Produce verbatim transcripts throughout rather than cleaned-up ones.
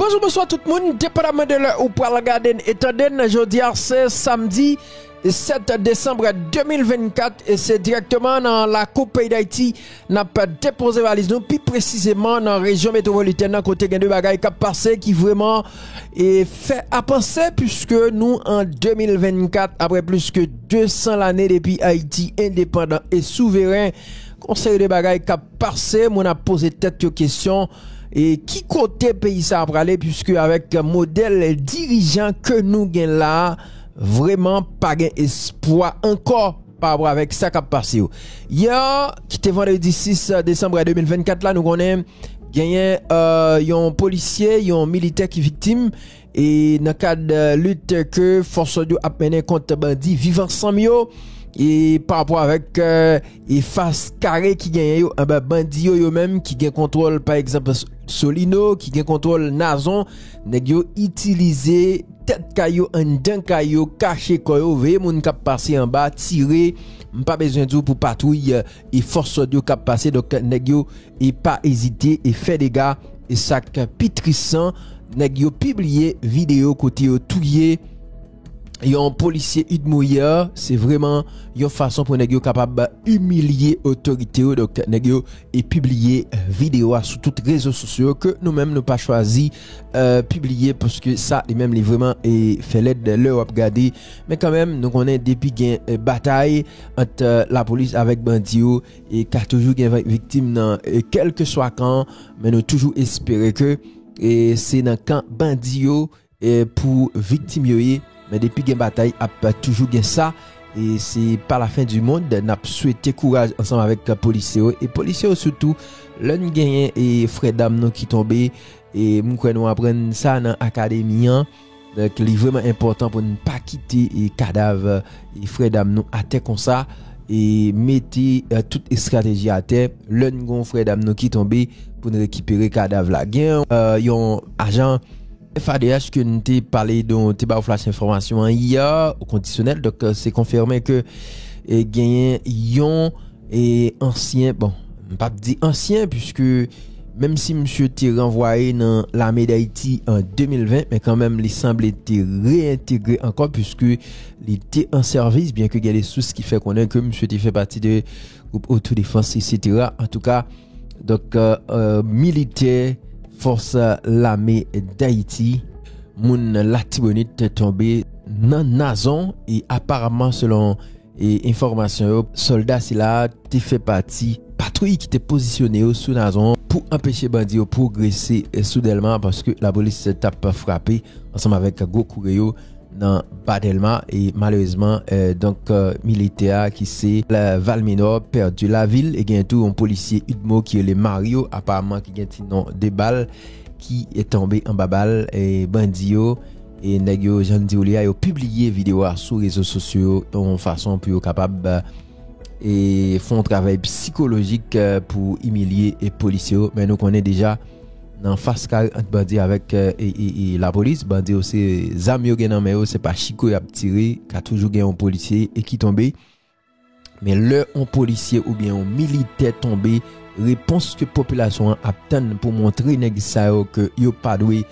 Bonjou, bonswa tout moun, depandaman de lè ou pral gade n e tande n, jodi a se samdi sèt desanm de mil vennkat e se dirèkteman nan lakou peyi Dayiti n ap depoze valiz nou, pi presizeman nan rejyon metwopolitèn nan, kote gen de bagay k ap pase ki vrèman e fè a panse, puiske nou an de mil vennkat, apre plis ke de san lane depi Ayiti endepandan e souveren, gon seri de bagay k ap pase, moun ap poze tèt yo kesyon, e ki kote peyi sa a prale, puiske avèk modèl dirijan ke nou gen la a, vrèman pa gen espwa ankò pa rapò avèk sa k ap pase yo. Yè, ki te vandredi sis desanm de mil vennkat la, nou konnen genyen, euh, yon polisye, yon militè ki viktim, e nan kad, euh, lit ke fòs lòd yo ap mennen kont bandi Viv Ansanm yo, e pa rapò avèk, euh, e fas kare ki genyen yo, anba bandi yo, yo menm ki gen kontwòl, pa egzanp, Solino, ki gen kontwòl Nazon, nèg yo itilize tèt kay yo, anndan kay yo, kache kò yo, veye moun k ap pase anba, tire. M pa bezwen di w pou patwouy, euh, e fòs lòd yo k ap pase. Donk, nèg yo e pa ezite e fè dega. E sa k pi tris lan, nèg yo pibliye videyo kote yo touye yon polisye Udmo yè. Se vrèman yon fason pou nèg yo kapab imilye otorite yo. Donk, nèg yo e pibliye videyo a sou tout rezo sosyo ke nou menm nou pa chwazi, euh, pibliye, paske sa li menm li vrèman e fè lèd lè w ap gade. Men kanmenm, nou konnen depi gen, euh, batay ant, euh, lapolis avèk bandi yo, e ka toujou gen vi-, viktim nan, e kèlkeswa kan, men nou toujou espere ke, e se nan kan bandi yo, e pou viktim yo ye, men depi gen batay, ap toujou gen sa, e se pa la fen di mond. N ap swete kouraj ansanm avèk polisye yo, e polisye yo sitou, lè n genyen e frè dam nou ki tonbe, e m kwè nou aprann sa nan akademi an. Donk, li vrèman enpòtan pou n pa kite e kadav e frè dam nou atè konsa, e mete, e, tout estrateji atè, lè n gon frè dam nou ki tonbe, pou n rekipere kadav la. Gen, e, yon ajan F A D H ke n te pale, dont te ba w flash enfòmasyon an yè, o kondisyonèl. Donk, e, se konfime ke, e, genyen yon, e, ansyen, bon, m p ap di ansyen, puiske menm si misye te ranvwaye nan Lame Dayiti an de mil ven, men kanmenm li sanble te reyentegre ankò, puiske li te an sèvis, byenke gen de sous ki fè konnen ke misye te fè pati de gwoup otodefans, et cetera. Antouka, donk, e, e, militè fòs lame Dayiti, moun Latibonit, tonbe nan Nazon, e aparaman, selon e enfòmasyon yo, sòlda sila a te fè pati patwouy ki te pozisyone yo sou Nazon pou anpeche bandi yo pwogrese, e, sou Dèlma, paske lapolis t ap frape ansanm avèk gwo koure yo nan Ba Dèlma, e malerezman, e, donk, e, militè a ki se, e, Valminor pèdi lavi l, e gen tou yon polisye Udmo ki rele Mario, aparaman ki gen ti non de bal, ki tonbe anba bal, e, bandi yo, e nèg yo, jan n di w li a, yo pibliye videyo a sou rezo sosyo yo, yon fason pou yo kapab, e, fè yon travay sikolojik, e, pou imilye, e, polisye yo. Men nou konnen deja, nan fas kare ant bandi avèk, e, e, e, e lapolis, bandi yo se zam yo gen nan men yo, se pa chiko y ap tire, ka toujou gen yon polisye, e, ki tonbe. Men lè yon polisye oubyen yon militè tonbe, repons ke popilasyon an ap tann pou montre nèg sa yo ke yo pa dwe,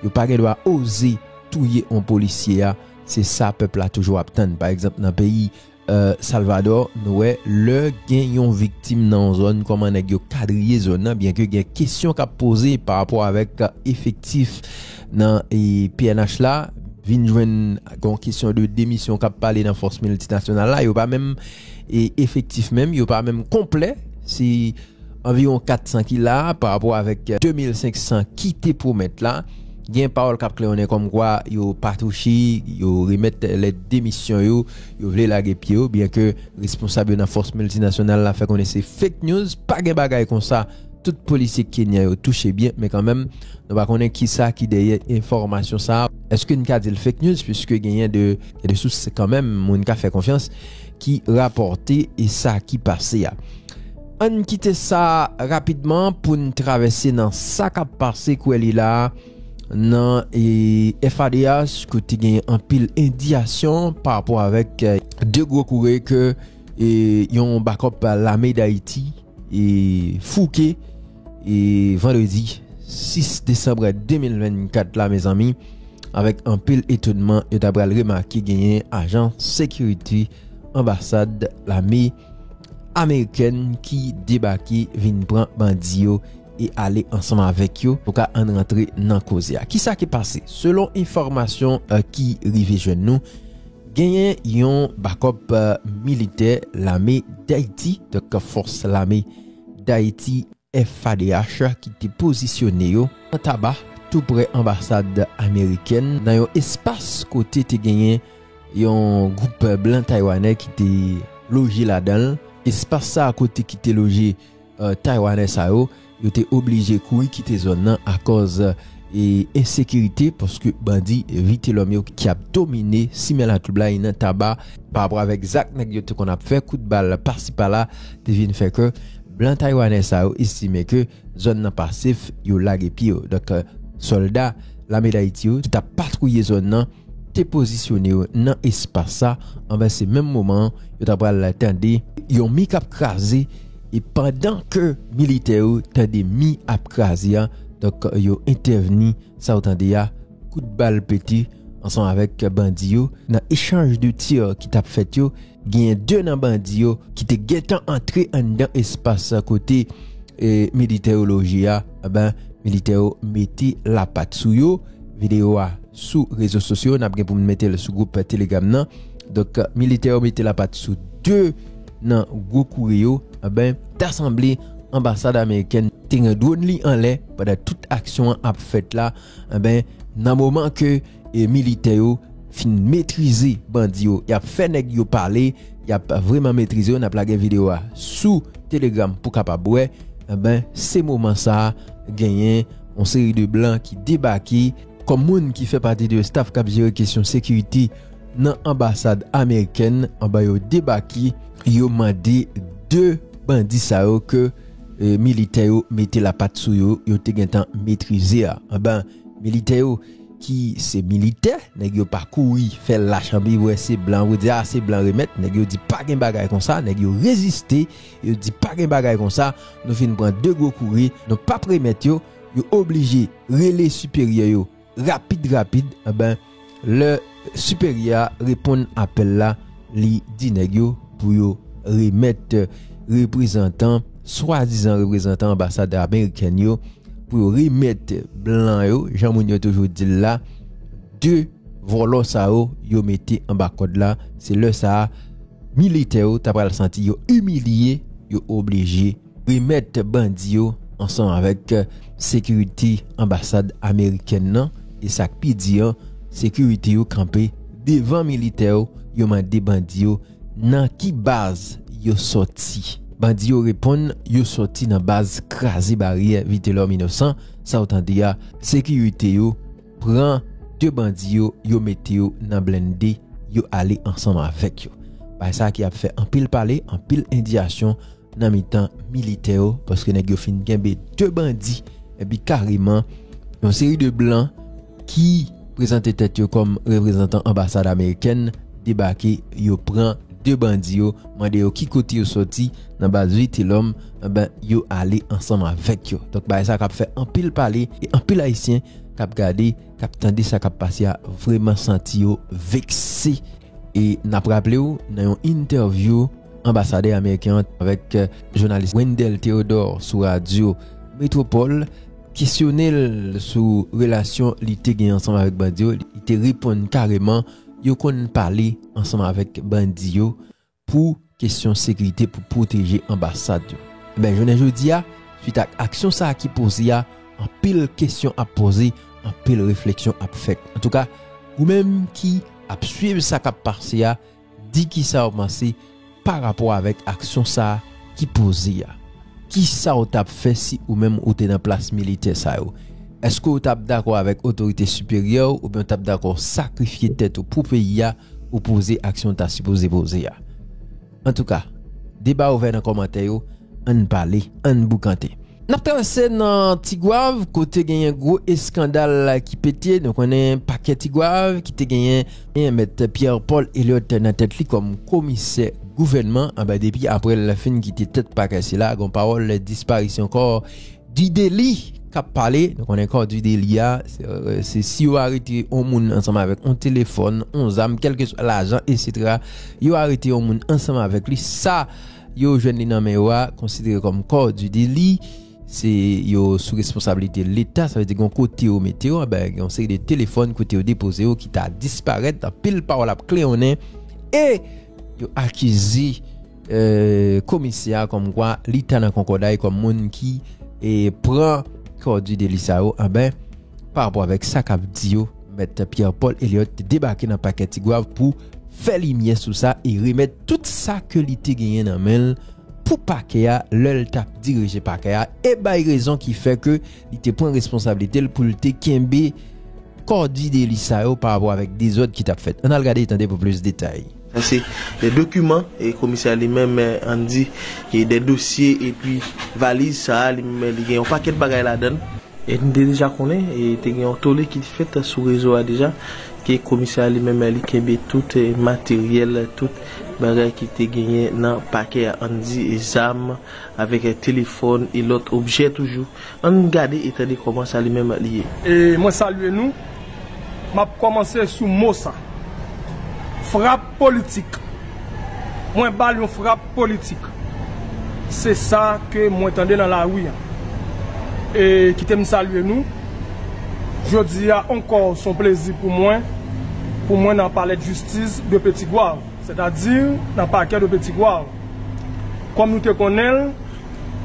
yo pa gen dwa oze touye yon polisye a, se sa pèp la toujou ap tann. Pa egzanp, nan peyi, e, Salvadò, nou wè, lè gen yon viktim nan yon zòn, kòman nèg yo kadriye zòn nan, byenke gen kesyon k ap poze pa rapò avèk, e, efektif nan, e, P N H la, vin jwenn gon kesyon de demisyon k ap pale nan fòs miltinasyonal la, yo pa menm, e, efektif menm, yo pa menm konplè. Se anviwon kat san ki la, pa rapò avèk, e, de mil senk san ki te pwomèt la. Gen pawòl k ap klewonnen kòmkwa yo pa touche, yo remèt lèt demisyon yo, yo vle lage pye yo, byenke responsab yo nan fòs miltinasyonal la fè konnen se fake news, pa gen bagay konsa. Tout polisye kenyan yo touche byen, men kanmenm, nou pa konnen kisa ki dèyè enfòmasyon sa a. Èske n ka di l fake news, piske genyen de, de sous kanmenm, moun ka fè konfyans, ki rapòte e sa ki pase a. Ann kite sa rapidman pou n travèse nan sa k ap pase kwè li la a nan, e, F A D H, kote gen anpil endiyasyon pa rapò avèk, e, de gwo koure ke, e, yon bakòp lame Dayiti, e, fouke, e, vandredi sis desanm de mil vennkat la, mezanmi, avèk anpil etonnman, yo ta pral remake genyen ajan sekirite anbasad lame amerikèn ki debake vin pran bandi yo e ale ansanm avèk yo. Pou ka ann rantre nan koze a. Kisa ki pase? Selon enfòmasyon, eh, ki rive jwenn nou, genyen yon bakòp, eh, militè lame Dayiti, donk fòs lame Dayiti, F A D H, ki te pozisyone yo nan Taba, tou prè anbasad amerikèn, nan yon espas kote te genyen yon gwoup blan taywanè ki te loje ladan l. Espas sa a kote ki te loje, eh, taywanè sa yo, yo te oblije kouri kite zòn nan akòz, eh, ensekirite, paske bandi Vitelhomme yo ki ap domine simen latwoublay nan Taba, pa rapò avèk zak nèg yo te konn ap fè, kout bal pasi pala, te vin fè ke blan taywanè sa yo estime ke zòn nan pa sef, yo lage pye yo. Donk, eh, sòlda lame Dayiti yo ki t ap patwouye zòn nan te pozisyone yo nan espas sa, anben se menm moman an, yo ta pral tande yon mi k ap kraze, e pandan ke militè yo tande mi ap kraze a, donk yo entèvni, sa yo tande a, kout bal pete ansanm avèk bandi yo, nan echanj de tir ki t ap fèt yo, genyen de nan bandi yo ki te gentan antre anndan espas kote, eh, militè yo loje a, enben, militè yo mete lapat sou yo. Videyo a sou rezo sosyo, n ap gen pou n mete l sou gwoup Telegram nan. Donk, militè yo mete lapat sou de nan gwo kouri yo. Enben, ta sanble anbasad amerikèn te gen dwòn li anlè pandan tout aksyon an ap fèt la. Enben, nan moman ke, eh, militè yo fin metrize bandi yo, y ap fè nèg yo pale, y ap vrèman metrize yo. N ap lage videyo a sou Telegram pou kapab wè. Enben, se moman sa a, genyen yon seri de blan ki debake kòm moun ki fè pati de staff k ap jere kesyon sekirite nan anbasad amerikèn. Anben, yo debake, yo mande de bandi sa yo ke, eh, militè yo mete lapat sou yo, yo te gentan metrize a. Enben, militè yo ki se militè, nèg yo pa kouri fè lach anpi wè se blan, ou di, "Ah, se blan remèt." Nèg yo di, "Pa gen bagay konsa." Nèg yo reziste, yo di, "Pa gen bagay konsa, nou fin pran de gwo kouri, nou p ap remèt yo." Yo oblije rele siperyè yo rapid, rapid. Enben, lè siperyè a reponn apèl la, li di nèg yo pou yo remèt reprezantan, swadizan reprezantan anbasad amerikèn yo, pou yo remèt blan yo, jan moun yo toujou di l la, de vòlò sa yo, yo mete anba kòd la. Se lè sa a, militè yo ta pral santi yo imilye, yo oblije remèt bandi yo ansanm avèk sekirite anbasad amerikèn nan. E sa k pi di an, sekirite yo kanpe devan militè yo, yo mande bandi yo nan ki baz yo sòti. Bandi yo reponn, yo sòti nan baz kraze baryè Vitelhomme Innocent. Sa w tande a, sekirite yo pran de bandi yo, yo mete yo nan blende, yo ale ansanm avèk yo. Bagay sa ki ap fè anpil pale, anpil endiyasyon nan mitan militè yo, paske nèg yo fin kenbe de bandi, epi kareman, yon seri de blan ki prezante tèt yo kòm reprezantan anbasad amerikèn debake, yo pran de bandi yo, mande yo ki kote yo sòti nan baz Vitelhomme, enben, yo ale ansanm avèk yo. Donk, bagay sa k ap fè anpil pale, e anpil Ayisyen k ap gade, k ap tande sa k ap pase a, vrèman santi yo vekse. E n ap raple w, nan yon entèvyou anbasadè ameriken an avèk, eh, jounalis Wendell Theodore sou radyo Metropole, kesyone l sou relasyon li te gen ansanm avèk bandi yo, li te reponn kareman, yo konn pale ansanm avèk bandi yo pou kesyon sekirite, pou pwoteje anbasad yo. Enben, jounen jodi a, swit ak aksyon sa a ki poze a, anpil kesyon ap poze, anpil refleksyon ap fèt. Antouka, ou menm ki ap swiv sa k ap pase a, di kisa w panse pa rapò avèk aksyon sa a ki poze a. Kisa w t ap fè si ou menm ou te nan plas militè sa yo? Èske w t ap dakò avèk otorite siperyè w oubyen w t ap dakò sakrifye tèt ou pou peyi a, ou poze aksyon w ta sipoze poze a? Antouka, deba ouvè nan kòmantè yo, ann pale, ann boukante. N ap travèse nan Tigwav, kote genyen gwo eskandal ki pete. Nou konnen pakè Tigwav ki te genyen, genyen mèt Pierre Paul Elliott nan tèt li kòm komisè gouvènman. Anben, depi apre l fin kite tèt pakè sila, gon pawòl disparisyon kò Didely k ap pale. Nou konnen Cœur du Délit a, se, se si yo arete yon moun ansanm avèk yon telefòn, yon zam, kèlkeswa lajan, etsetera, yo arete yon moun ansanm avèk li, sa yo jwenn li nan men yo a, konsidere kòm Cœur du Délit. Se yo sou responsablite Leta, sa vle di gen yon kote yo mete yo, anben, gen yon seri de telefòn kote yo depoze yo ki ta disparèt, anpil pawòl ap kleyonnen, e yo akize, eh, komisè a kòmkwa li ta nan konkòday kòm moun ki, eh, pran Cœur du Délit sa yo, anben, pa rapò avèk sa k ap di yo, Mèt Pierre Paul Elliott te debake nan pakè Tigwav pou fè limyè sou sa e remèt tout sa ke li te genyen nan men l pou pakè a lè l t ap dirije pakè a e bay rezon ki fè ke li te pran responsablite l pou l te kenbe Cœur du Délit sa yo pa rapò avèk dezòd ki t ap fèt. Ann al gade e tande pou plis detay. Sa se de dokiman e komisè li menm, eh, Andy, e de dosye epi valiz sa a, li menm li gen yon pakèt bagay ladan l. E n te deja konnen, e te gen yon tole ki te fèt sou rezo a deja, ke komisè a li menm li kenbe tout, eh, materyèl, tout bagay ki te genyen nan pakè a, Andy, e zam, avèk, eh, telefòn e lòt objè toujou. Ann gade e tande kòman sa li menm li ye. E mwen salye nou. M ap kòmanse sou mo sa. Frap politik. Mwen ba l yon frap politik. Se sa ke mwen tande nan lari a. E kite m salye nou. Jodi a ankò, se yon plezi pou mwen, pou mwen nan palè de jistis de Petit Goâve, sètadi nan pakè de Petit Goâve. Kòm nou te konnen l,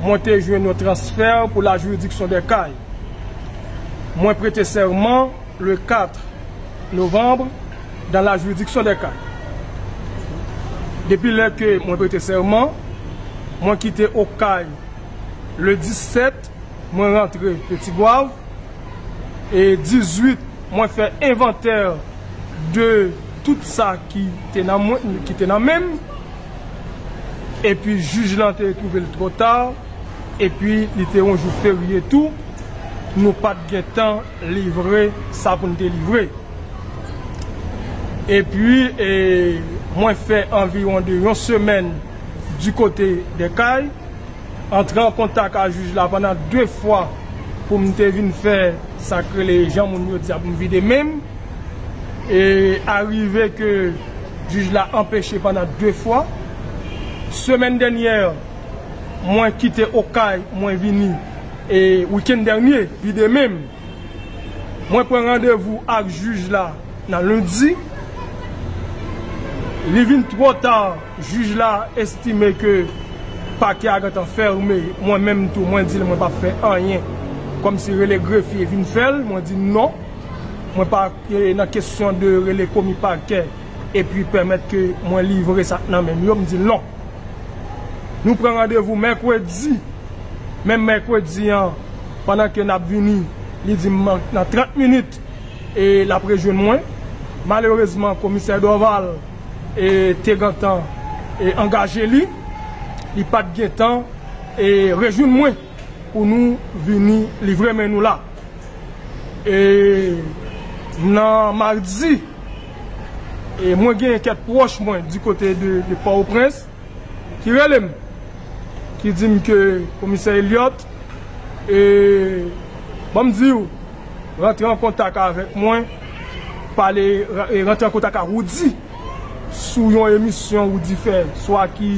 mwen te jwenn yon transfè pou la jiridiksyon dè Kay. Mwen prete sèman le quatre novembre dans la juridiction des Cayes. Depi lè ke mwen prete sèman, mwen kite Okay le disèt, mwen rantre Petit Goâve, e dizuit, mwen fè envantè de tout sa ki te nan mwen, ki te nan men m. Epi jij lan te twouve l twò ta, epi li te yon jou ferye tou, nou pa t gen tan livre sa pou n te livre. Epi, e, mwen fè anviwon de yon semèn di kote dè Kay, antre an kontak a jij la pandan de fwa pou m te vin fè sa k rele jan moun yo di a pou m vide men m. E arive ke jij la anpeche pandan de fwa. Semèn dènyè, mwen kite Okay, mwen vini, e wikenn dènye, vide men m. Mwen pran randevou ak jij la nan lendi. Li vin twò ta, jij la estime ke pakè a gentan fèmen. Mwen menm tou, mwen di l mwen p ap fè anyen. Kòmsi rele grefye vin fè l, mwen di non. Mwen pa, e, nan kesyon de rele komi pakè epi pèmèt ke mwen livre sa k nan men m yo, m di non. Nou pran randevou mèkredi. Menm mèkredi an, pandan ke n ap vini, li di m nan trant minit, e l ap rejwenn mwen. Malerezman, komisè Dorval, e, te gentan, e, angaje li. Li pa t gentan, e, rejwenn mwen pou nou vini livre men nou la. E nan madi, e mwen gen kèk pwòch mwen di kote de, de Pòtoprens ki rele m, ki di m ke komisè Elliott, e, ban m di w, rantre an kontak avèk mwen, pale, e, rantre an kontak ak Roody sou yon emisyon Roody fè, swa ki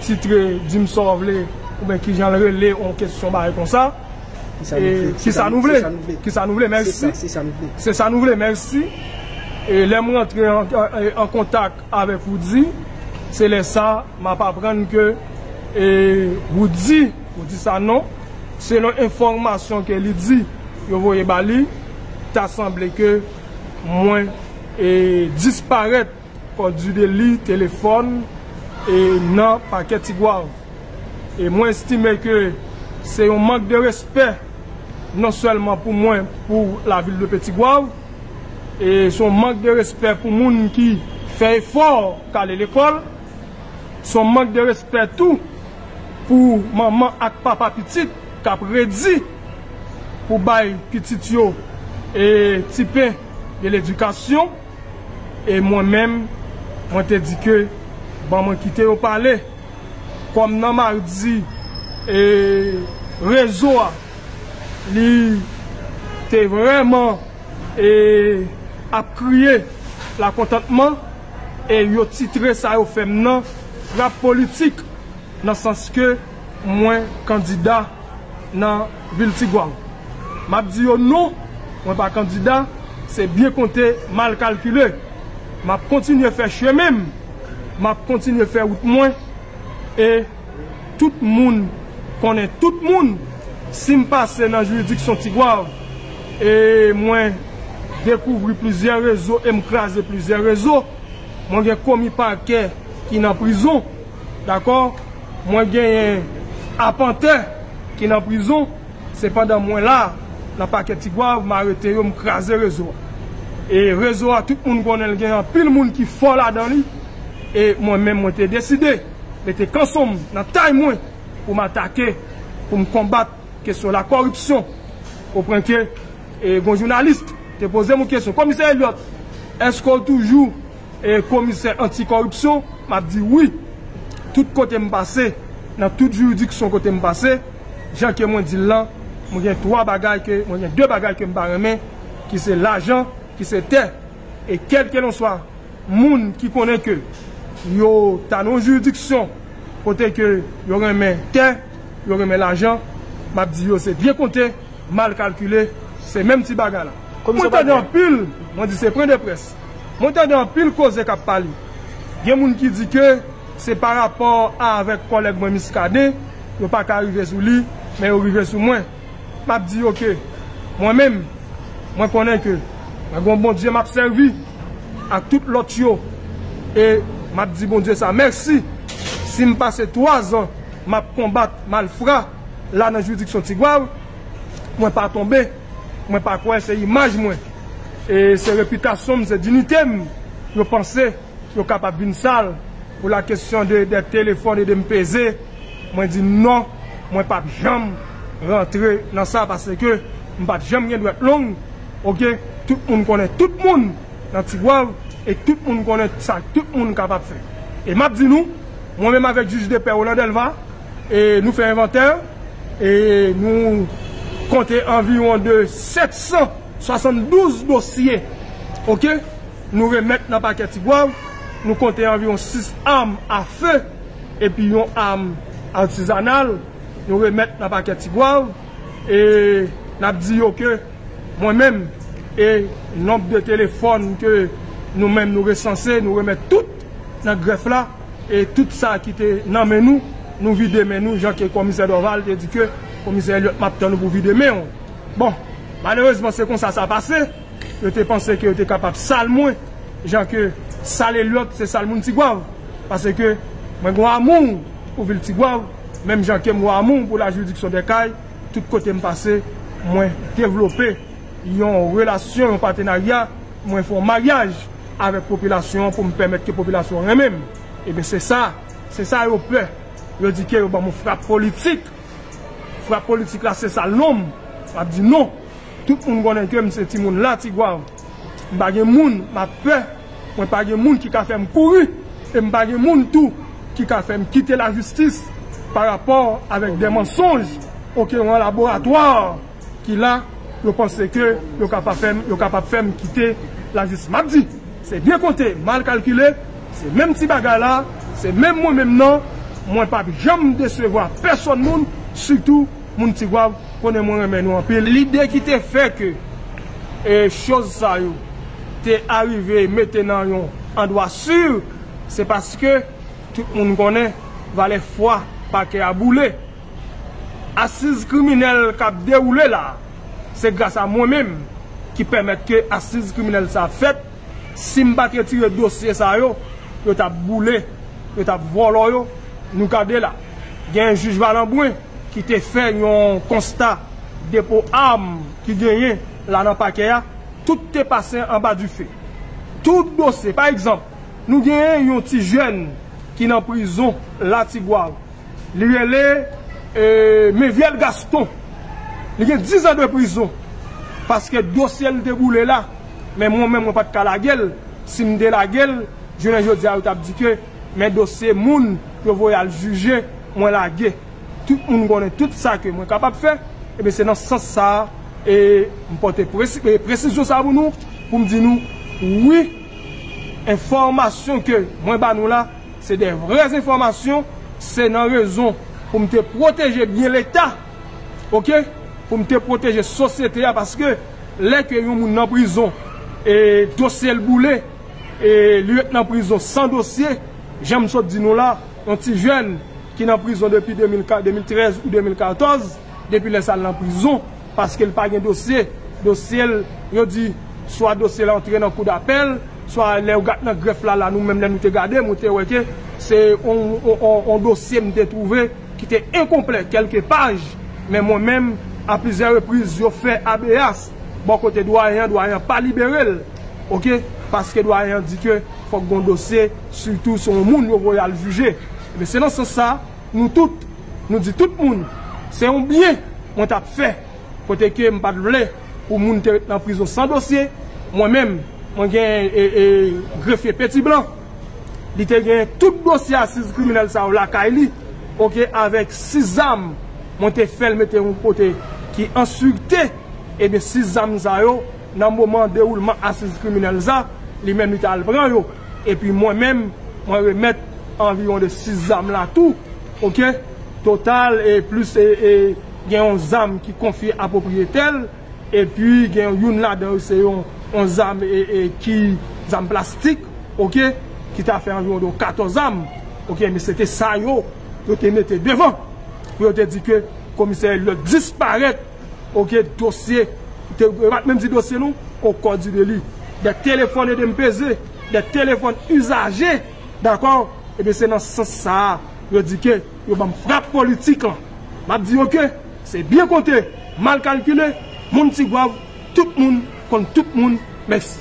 titre Di m sa w vle, oubyen kijan l rele, yon kesyon bagay konsa. Kisa nou vle? Kisa nou vle? Kisa nou vle? Mèsi. Se sa nou vle. Se sa nou vle, mèsi. E lè m rantre an, an, an kontak avèk Roody, se lè sa m ap aprann ke, e, Roody, Roody Sanon, selon enfòmasyon ke li di yo voye ba li, ta sanble ke mwen, e, disparèt kòd di deli telefòn, e, nan pakè Tigwav. E mwen estime ke se yon mank de respè, non sèlman pou mwen, pou lavil de Petit Goâve, e se yon mank de respè pou moun ki fè efò k ale lekòl, se yon mank de respè tou pou manman ak papa pitit k ap redi pou bay pitit yo, e, ti pen de ledikasyon. E mwen menm, mwen te di ke ban mwen kite yo pale. Kòm nan madi, e, rezo a, Li te vrèman e, ap kriye lakontantman e yo titre sa yo fè m nan frap politik, nan sans ke mwen kandida nan vil Tigwav. M ap di yo non, mwen pa kandida, se byen konte, mal kalkile. M ap kontinye fè chemen m, m ap kontinye fè wout mwen e tout moun konnen tout moun. Si m pase nan jiridiksyon Tigwav e mwen dekouvri plizyè rezo e m kraze plizyè rezo, mwen gen komi pakè ki nan prizon, dakò? Mwen genyen apantè ki nan prizon. Sepandan, mwen la, nan pakè Tigwav, m arete yo, m kraze rezo a. E rezo a, tout moun konnen l, gen anpil moun ki fò ladan li. E mwen menm, mwen te deside mete kanson m nan tay mwen pou m atake, pou m konbat kesyon lakoripsyon. Ou konprann ke, e, gon jounalis te poze m yon kesyon, Komisè Elliot, èske w toujou e, komisè anti-kòripsyon? M ap di wi. Tout kote m pase, nan tout jiridiksyon kote m pase, jan ke mwen di l lan, mwen gen twa bagay ke, mwen gen de bagay ke m pa renmen, ki se lajan, ki se tè. E kèlkelanswa moun ki konnen ke yo ta nan yon jiridiksyon kote ke yo renmen tè, yo renmen lajan, m ap di yo se byen konte, mal kalkile, se menm ti bagay la. Mwen tande anpil, mwen di se pwen de près. Mwen tande anpil koze k ap pale. Gen moun ki di ke se pa rapò avèk kòlèg mwen Muscadin, yo pa ka rive sou li, men yo rive sou mwen. M ap di yo ke mwen menm, mwen konnen ke mwen gon Bondye m ap sèvi ak tout lòt yo. E m ap di Bondye sa mèsi. Si m pase twa zan m ap konbat malfra la nan jiridiksyon Tigwav, mwen pa tonbe, mwen pa kwè se imaj mwen. E se repitasyon m, se diyite m, yo panse yo kapab vin sal pou la kesyon de, de telefòn e de m peze. Mwen di non, mwen p ap janm rantre nan sa paske m pa t janm gen dwèt long. Oke, tout moun konnen tout moun nan Tigwav e tout moun konnen sa tout moun kapab fè. E m ap di nou, mwen menm avèk jij de pè Roland Delva, e nou fè envantè e nou konte anviwon de sèt san swasanndouz dosye. Oke? Nou remèt nan pakè Tigwav, nou konte anviwon sis am a fe epi yon am atizanal, nou remèt nan pakè Tigwav, e n ap di yo ke mwen menm e nonb de telefòn ke nou menm nou resanse, nou remèt tout nan grèf la, e tout sa ki te nan men nou, nou vide men nou, jan ke komisè Dorval te di ke komisè Elliot m ap tann ou pou vide men w. Bon, malerezman se konsa sa pase. Yo te panse ke yo te kapab sal mwen, jan ke sal Elliot se sal moun Tigwav. Paske mwen gon amou pou vil Tigwav, menm jan ke m gon amou pou la jiridiksyon dè kay, tout kote m pase, mwen devlope yon relasyon, yon patenarya, mwen fè yon maryaj avèk popilasyon an pou m pèmèt ke popilasyon an renmen m. Ebyen se sa, se sa yo pè. Yo di ke yo ban m yon frap politik. Frap politik la se sa l non m. M ap di non. Tout moun konnen ke m se timoun la Tigwav. M pa gen moun m ap pè. Mwen pa gen moun ki ka fè m kouri. E m pa gen moun tou ki ka fè m kite lajistis pa rapò avèk de mansonj. Oke, yon laboratwa ki la, yo panse ke yo kapab fè m, yo kapab fè m kite lajistis. M ap di, se byen konte, mal kalkile, se menm ti bagay la, se menm mwen menm nan, mwen p ap janm desevwa pèsòn moun, sitou moun Tigwav, konnen mwen renmen nou anpil. Lide ki te fè ke, e, choz sa yo te arive mete nan yon andwa si, se paske tout moun konnen valè fwa pakè a boule. Asiz kriminèl k ap dewoule la, se gras a mwen menm ki pèmèt ke asiz kriminèl sa fèt. Si m pa t retire dosye sa yo, yo t ap boule, yo t ap vòlò yo. Nou gade la, gen jij Valanbwen ki te fè yon konsta depo am ki genyen la nan pakè a, tout te pase anba dife. Tout dosye, pa egzanp, nou genyen yon ti jèn ki nan prizon la Tigwav. Li rele, e, Mevyèl Gaston. Li gen diz an de prizon. Paske dosye l te boule la. Men mwen menm, mwen pa t ka lage l. Si m te lage l, jounen jodi a, yo t ap di ke, men dosye moun yo voye al jije, mwen lage. Tout moun konnen tout sa ke mwen kapab fè. Ebyen, se nan sans sa a, e m pote presi-, e presizyon sa a pou nou, pou m di nou, wi, enfòmasyon ke mwen ba nou la, se de vrè enfòmasyon, se nan rezon pou m te pwoteje byen Leta, oke? Pou m te pwoteje sosyete a, paske lè ke yon moun nan prizon, e dosye l boule, e li ret nan prizon san dosye, jan m sot di nou la, yon ti jèn ki nan prizon depi de mil, de mil trèz ou de mil katòz, depi lè sa l nan prizon, paske l pa gen dosye, dosye l, yo di, swa dosye l antre nan kou dapèl, swa lè yo gad nan grèf la, la, nou menm lè nou te gade, nou te wè ke se yon, yon, yon, yon dosye m te twouve ki te enkonplè, kèlke paj, men mwen menm, a plizyè repriz, yo fè abeyas bò kote dwayen an, dwayen an pa libere l, oke? Paske dwayen an di ke fòk gon dosye, sitou se yon moun yo voye al jije. Ebyen, se nan sans sa, nou tout, nou di tout moun, se yon byen mwen t ap fè, kote ke m pa t vle pou moun te ret nan prizon san dosye. Mwen menm, mwen gen, e, e, grefye Petiblan. Li te gen tout dosye asiz kriminèl sa yo lakay li, oke, avèk sis zam, mwen te fè l mete yon kote ki an sirte, ebyen, sis zam sa yo, nan moman dewoulman asiz kriminèl sa, li menm li t al pran yo. Epi mwen menm, mwen remèt anviwon de sis zam la tou, oke, total, e plis, e, e, gen yon zam ki konfye a pwopriyetè l, epi gen youn ladan yo se yon, yon zam, e, e, ki, zam plastik, oke, ki ta fè anviwon de katòz zam, oke, men se te sa yo, yo te mete devan, pou yo te di ke komisè Elliot disparèt, oke, dosye, te, yo pa t menm di dosye non, on kò di de li, de telefòn E D M P Z, de telefòn izaje, dakò? Ebyen, se nan sans sa a, yo di ke yo ban m frap politik lan. M ap di yo ke se byen konte, mal kalkile, moun Tigwav, tout moun konn tout moun. Mèsi.